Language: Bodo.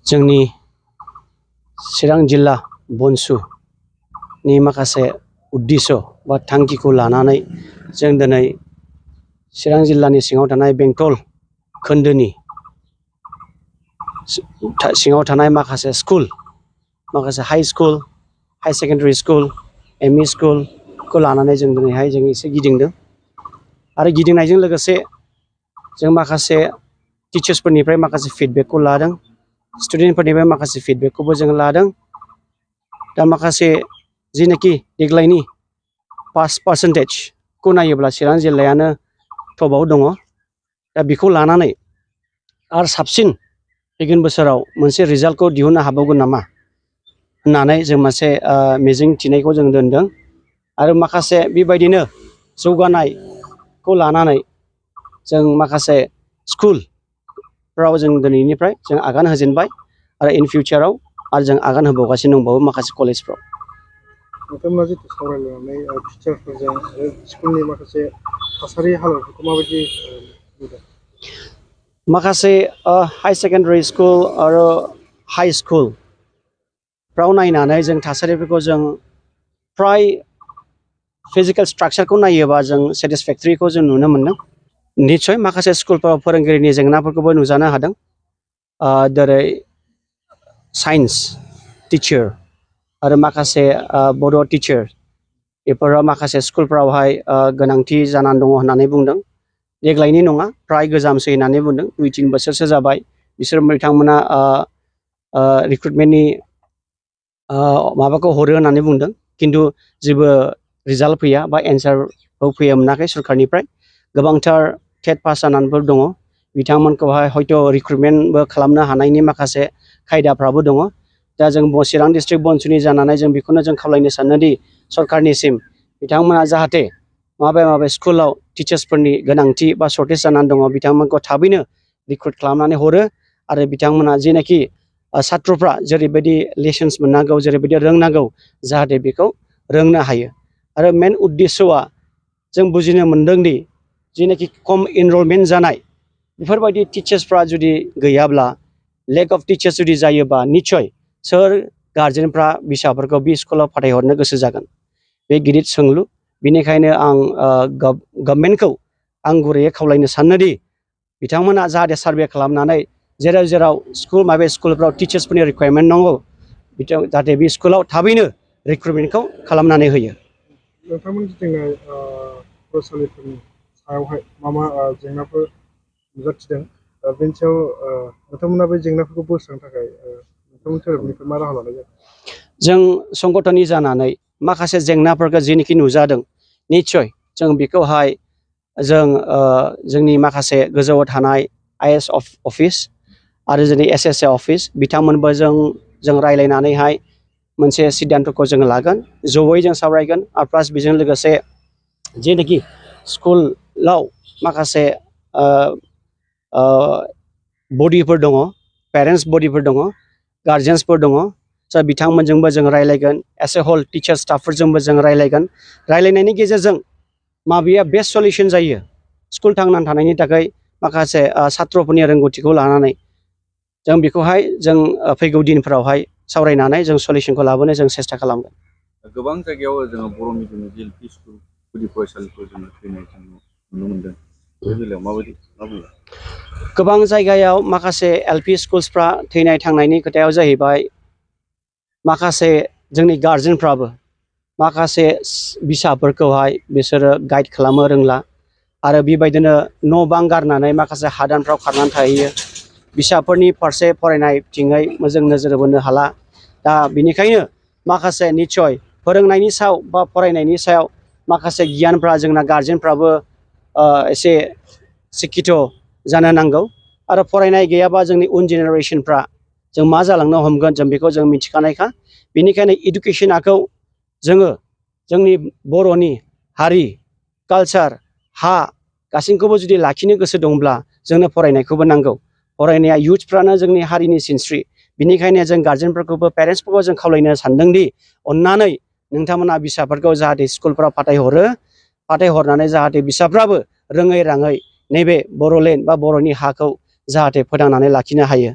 जोंनि चिरां जिल्ला बनसुनि माखासे उद्देश्य बा थांखिखौ लानानै जों दिनै चिरां जिल्लानि सिङाव थानाय बेंटल खोन्दोनि सिङाव थानाय माखासे स्कुल, माखासे high school, high secondary school, ME स्कुलखौ लानानै जों दिनैहाय जों एसे गिदिंदों आरो गिदिंनायजों लोगोसे जों माखासे टिचार्सफोरनिफ्राय माखासे फिडबेकखौ लादों, स्टुडेन्टफोरनिफ्राय माखासे फिडबेकखौबो जों लादों। दा माखासे जिनाखि देग्लायनि पास पार्सेन्टेजखौ नायोब्ला चिरां जिल्लायानो टपआव दङ। दा बेखौ लानानै आरो साबसिन फैगोन बोसोराव मोनसे रिजाल्टखौ दिहुननो हाबावगोन नामा होननानै जों मोनसे मिजिं थिनायखौ जों दोनदों आरो माखासे बेबायदिनो जौगानायखौ लानानै जों माखासे स्कुलफ्राव जों दिनैनिफ्राय जों आगान होजेनबाय आरो इन फिउचाराव आरो जों आगान होबावगासिनो दंबावो माखासे कलेजफ्राव। नोंथांमोना जितु सावरायलायनानै टिचारफोरजों आरो स्कुलनि माखासे थासारि हालोदफोरखौ माबायदि नुदों? माखासे हाई सेकेन्डारि स्कुल आरो हाई स्कुलफ्राव नायनानै जों थासारिफोरखौ जों फ्राय फिजिकेल स्ट्राक्चारखौ नायोबा जों सेटिसफेक्टरिखौ जों नुनो मोनदों। निस्सय माखासे स्कुलफोराव फोरोंगिरिनि जेंनाफोरखौबो नुजानो हादों, जेरै साइन्स टिचार आरो माखासे बड' टिचार बेफोराव माखासे स्कुलफोरावहाय गोनांथि जानानै दङ होननानै बुंदों। देग्लायनि नङा, फ्राय गोजामसै होननानै बुंदों। 2-3 बोसोरसो जाबाय बिसोर बिथांमोना रिक्रुटमेन्टनि माबाखौ हरो होननानै बुंदों, खिन्थु जेबो रिजाल्ट फैया बा एन्सारबो फैया मोनाखै सरकारनिफ्राय। गोबांथार टेट पास जानानैफोर दङ, बिथांमोनखौहाय हयथ' रिक्रुटमेन्टबो खालामनो हानायनि माखासे खायदाफ्राबो दङ। दा जों चिरां डिस्ट्रिक्ट बनसुनि जानानै जों बेखौनो जों खावलायनो सानोदि सरकारनिसिम बिथांमोना जाहाथे माबे स्कुलाव टिचार्सफोरनि गोनांथि बा सर्टेज जानानै दङ बिथांमोनखौ थाबैनो रिक्रुट खालामनानै हरो आरो बिथांमोना जेनाखि सात्रफ्रा जेरैबायदि लेसन्स मोननांगौ, जेरैबायदि रोंनांगौ, जाहाथे बेखौ रोंनो हायो। आरो मेन उद्देस्यआ जों बुजिनो मोनदोंदि जेनाखि खम इनरलमेन्ट जानाय बेफोरबायदि टिचार्सफ्रा जुदि गैयाब्ला, लेक अफ टिचार्स जुदि जायोबा, निस्सय सोर गार्जेनफ्रा फिसाफोरखौ बे स्कुलाव फाथायहरनो गोसो जागोन? बे गिदिर सोंलु। बेनिखायनो आं गभर्नमेन्टखौ आं गुरैयै खावलायनो सानोदि बिथांमोना जाहाथे सार्भे खालामनानै जेराव जेराव स्कुलफ्राव टिचार्सफोरनि रिक्वायरमेन्ट दङ जाहाथे बे स्कुलाव थाबैनो रिक्रुटमेन्टखौ खालामनानै होयो। नोंथांमोन गिदिंनाय फरायसालिफोरनि सायावहाय मा जेंनाफोर नुजाथिदों, बेनि सायाव नोंथांमोना बे जेंनाफोरखौ बोस्रांनो थाखाय नोंथांमोननि सोरबिनिफ्राय मा राहा लानाय जादों? जों संगठननि जानानै माखासे जेंनाफोरखौ जेनोखि नुजादों, निस्सय जों बेखौहाय जोंनि माखासे गोजौआव थानाय IAS अफिस आरो जोंनि SSA अफिस बिथांमोनबो जों रायज्लायनानैहाय मोनसे सिद्धान्तखौ जों लागोन, जयै जों सावरायगोन। आरो प्लास बेजों लोगोसे जेनाखि स्कुलाव माखासे बडिफोर दङ, पेरेन्टस बडिफोर दङ, गार्जेन्सफोर दङ, बिथांमोनजोंबो जों रायज्लायगोन। एस ए हल टिचार स्टाफफोरजोंबो जों रायज्लायगोन। रायज्लायनायनि गेजेरजों माबेया बेस्ट सलिउसन जायो स्कुल थांनानै थानायनि थाखाय माखासे सात्रफोरनि रोंगौथिखौ लानानै जों बेखौहाय जों फैगौ दिनफोरावहाय सावरायनानै जों सलिउसनखौ लाबोनो जों सेस्था खालामगोन। गोबां जायगायाव जोङो बर' मिडियामनि LP स्कुल गुदि फरायसालिखौ जोङो फैनाय नुनो मोनदों। बे बेलायाव माबायदि मा बुङो? गोबां जायगायाव माखासे LP स्कुल्सफ्रा थैनाय थांनायनि खोथायाव जाहैबाय माखासे जोंनि गार्जेनफ्राबो माखासे फिसाफोरखौहाय बिसोरो गाइड खालामनो रोंला आरो बेबायदिनो न' बां गारनानै माखासे हादानफ्राव खारनानै थाहैयो। फिसाफोरनि फारसे फरायनाय बिथिङै मोजां नोजोर बोनो हाला। दा बेनिखायनो माखासे निस्सय फोरोंनायनि सायाव बा फरायनायनि सायाव माखासे गियानफ्रा जोंना गार्जेनफ्राबो एसे सिक्खित' जानो नांगौ आरो फरायनाय गैयाबा जोंनि उन जेनेरेसनफ्रा जों मा जालांनो हमगोन जों बेखौ जों मिथिखानायखा। बेनिखायनो इडुकेसनखौ जोङो जोंनि बर'नि हारि, कालचार, हा गासैखौबो जुदि लाखिनो गोसो दंब्ला जोंनो फरायनायखौबो नांगौ। फरायनाया इयुथ्सफ्रानो जोंनि हारिनि सिनस्रि। बेनिखायनो जों गार्जेनफोरखौबो पेरेन्टसफोरखौ जों खावलायनो सानदोंदि अननानै नोंथांमोना फिसाफोरखौ जाहाथे स्कुलफ्राव फाथायहरनानै जाहाथे फिसाफ्राबो रोङै राङै नैबे बर'लेण्ड बा बर'नि हाखौ जाहाथे फोथांनानै लाखिनो हायो।